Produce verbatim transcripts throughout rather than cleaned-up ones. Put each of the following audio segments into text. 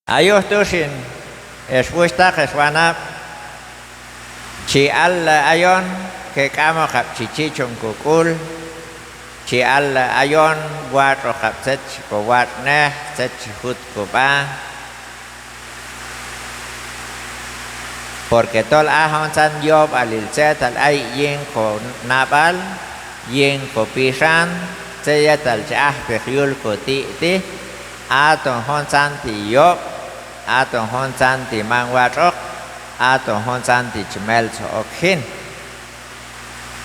A yuj tu' xin, ex wuxhtaq, ex wanab', chi allay ayon que k'amoqab' chi chichon kok'ul, chi allay ayon watx'oqab' tzet chi kowatx'nej, tzet chi jut kob'a. Porque tol a juntzan yob'alil tzetal ay yin konab'al, yin kopixan, tzet yetal chi ajteq yul koti' ti', aton juntzan ti' yob', aton juntzan ti' man watx'oq, aton juntzan ti' chi meltzoj ok jin.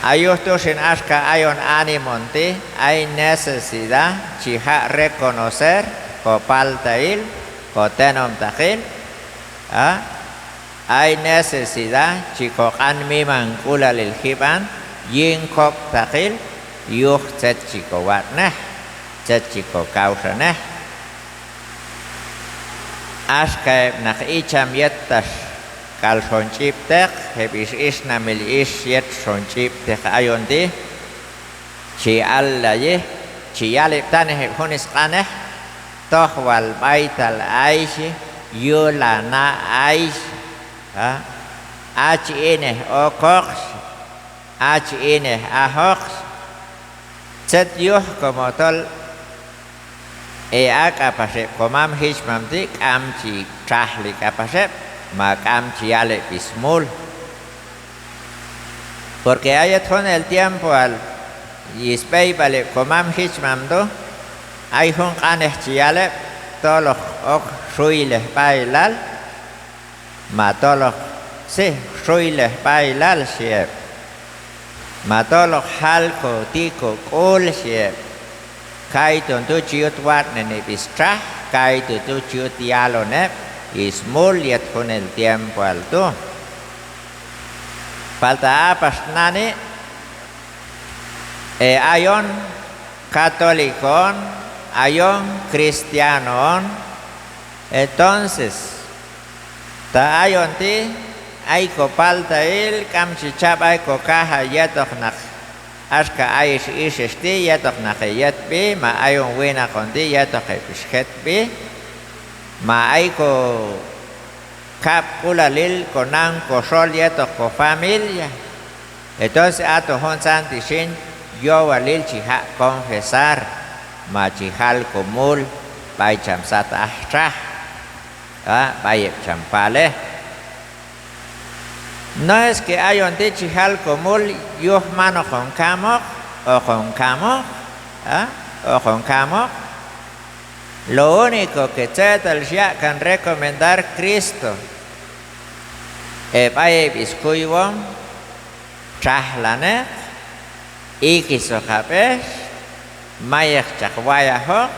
A yuj tu' xin, axka ayon anima on ti' ay necesidad chi jaq' reconocer kopaltail, kotenomtaqil, a, ay necesidad chi koq'an mimank'ulalil jib'an yin koktaqil yuj tzet chi kowatx'nej, tzet chi kokawxanej. Axka heb' naq icham yettax k'al xon ch'ib'teq, heb' ix ixnamil ix yet xon ch'ib'teq ayon ti', chi allayi, chi yal heb' tanej heb' jun sq'anej: Toj wal b'aytal ay, xhi, yul ha na ay, xhi, a, a chi inej okoq, xhi, a chi inej ajoq, xhi. Tzet yuj? Como tol e a k'apax heb' komam jichmam ti' k'am chi txajli k'apax heb', ma k'am chi yal heb' smul. Porque a yet junel tiempoal sb'eyb'al heb' komam jichmam tu', ay jun q'anej chi yal heb' tol hoq ok xuylej b'ahilal, ma tol hoq, sí, xuylej b'ahilal, xhi heb'. Ma tol hoq jal koti' kok'ul, xhi heb'. Kayton tu' chi yut watx'nen heb' stxaj, kayton tu' chi yut yalon heb' smul yet junel tiempoal tu'. Palta a pax nani', e ayon católico on, ayon cristiano on, entonces ta ayon ti' ay kopaltail, k'am chi cha' b'ay kokajay yetoq naq axka ayex ix ex ti', yetoq naq heyetb'i, ma ayon winaq on ti' yetoq heb' ix jetb'i, ma ay kokab'k'ulalil konan koxol yetoq kofamilia. Entonces aton juntzan ti' xin, yowalil chi jaq' confesar ma chi jal komul b'ay cham sat ajtxaj, a, b'ay heb' cham pale. No es que ayon ti' chi jal komul yuj man hoqon kamoq, hoqon kamoq, a, hoqon kamoq. Lo único que tzetal xyaq'kan recomendar Cristo, e b'ay heb' skuywom, txajlaneq, ikisoqab' ex, mayeq chaq wayajoq,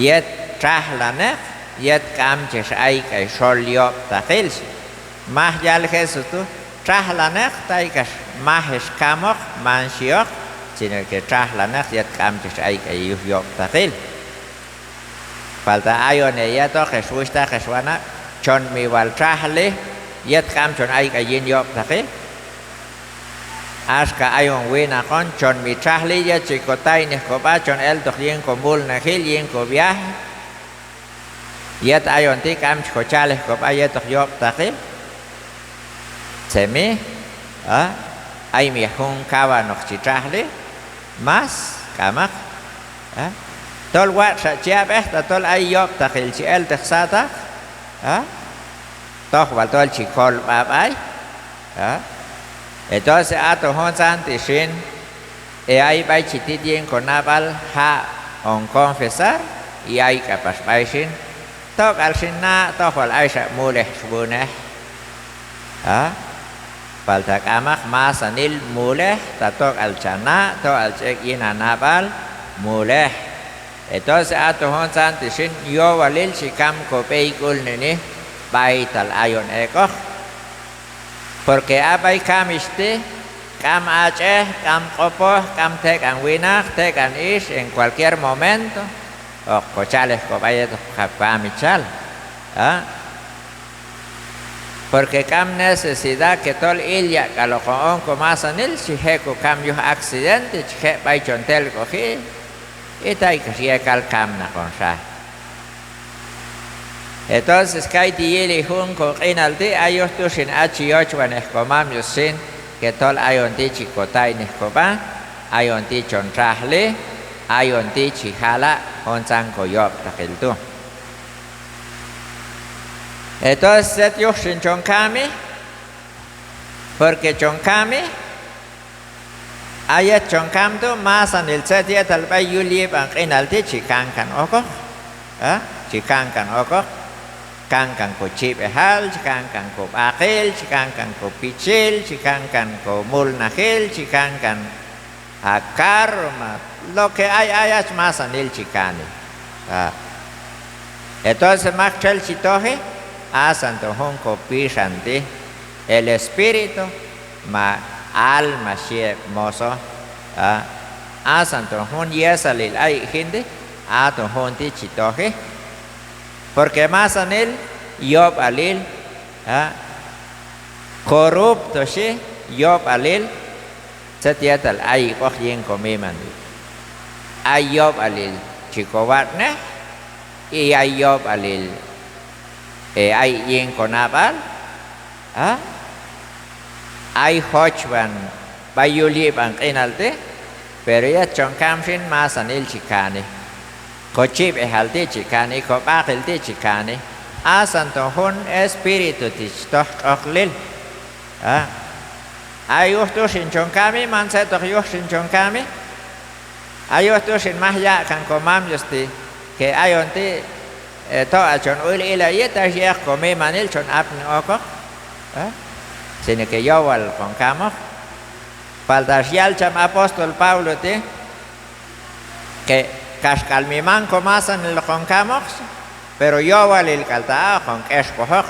yet txajlaneq, yet k'am chex ayk'ay xol yob'taqil, xhi. Maj yal Jesús tu' txajlaneq, tay kax maj ex kamoq, man xhioq, sino que txajlaneq yet k'am chex ayk'ay yuj yob'taqil. Palta ayon heyetoq ex wuxhtaq ex wanab', chon mi wal txajli yet k'am chon ayk'ay yin yob'taqil. Axka ayon winaq on chon mi txajli yet chi kotaynej kob'a, chon eltoq yin komulnajil, yin ko viaje. Yet ayon ti' k'am chi kochalej kob'a yetoq yob'taqil. Tzet mi, a, ay mi jun kawanoq chi txajli, más k'amaq, a, tol watx' xa chi ab'ej tatol ay yob'taqil chi elteq sataq, a, toj wal tol chi kol b'a b'ay, a. Entonces aton juntzan ti' xin, e ay b'ay chi tit yin konab'al, jaq'on confesar, y ay k'apax b'ay xin, tok'al xin na', toj wal ay xa mulej xwunej, a. Palta k'amaq, masanil mulej, ta tok'al cha na', tok'al ch'ek' yin hanab'al, mulej. Entonces aton juntzan ti' xin, yowalil chi kam kob'eyk'ulneni b'aytal ayon ek'oq. Porque a b'ay kamich ti' k'am ach'ej, k'am q'opoj, k'am tek'an winaq, tek'an ix, en cualquier momento hoq kochalej kob'a yetoq kamichal, a. Porque k'am necesidad que tol ilya' k'al hoqon on komasanil, chi je' kokam yuj accidente, chi je' b'ay chon telk'oji, y tay kax yekal kamnaq on xa. Entonces kay ti' yili jun ko q'inal ti', a yuj tu' xin a chi yochwanej ko Mam Dios xin, que tol ayon ti' chi ko taynej ko b'a, ayon ti' chon txajli, ayon ti' chi jala' juntzan ko yob'taqil tu'. Entonces, tzet yuj xin chon kami, porque chon kami, a yet chon kam tu', masanil tzet yetal b'ay yul yib'an q'inal ti' chi kankan okoq, ¿ah? Chi kankan okoq, kankan ko chib'ejal, chi kankan ko b'aqil, chi kankan ko pichil, chi kankan ko mulnajil, chi kankan a carro, ma lo que ay ayach, masanil chi kani. Ah. Entonces maktxel chi toji, asan ton jun ko pixan ti', el espíritu ma alma xhi heb' moso, ah, asan ton jun yesalil ayik' jin ti', aton jun ti' chi toji. Porque masanil yob'alil, ah, corrupto xhi, yob'alil tzet yetal ayik'oq yin ko mimanil. Ay yob'alil chi ko watx'nej, y ay yob'alil, eh, ayik' yin ko nab'al, ¿ah? Ay jochwan b'ay yul yib'an q'inal ti', pero yet chon kam xin masanil chi kani. Ko chib'ejal ti' chi kani, ko b'aqil ti' chi kani. Asan ton jun espíritu ti' chi toj tx'oqlil. ¿Ah? A yuj tu' xin chon kami, man tzet oq yuj xin chon kami. A yuj tu' xin maj yaq'kan ko Mam Dios ti', que ayon ti', eh, tok'al chon ul ilayi, tax yetoq ko mimanil chon apni okoq, ¿ah? Sino que yowalil hoqon kamoq. Palta xyal cham apóstol Pablo ti', que kaxk'al miman ko masanil hoqon kamoq, pero yowalil k'al ta' a hoqon k'expojoq.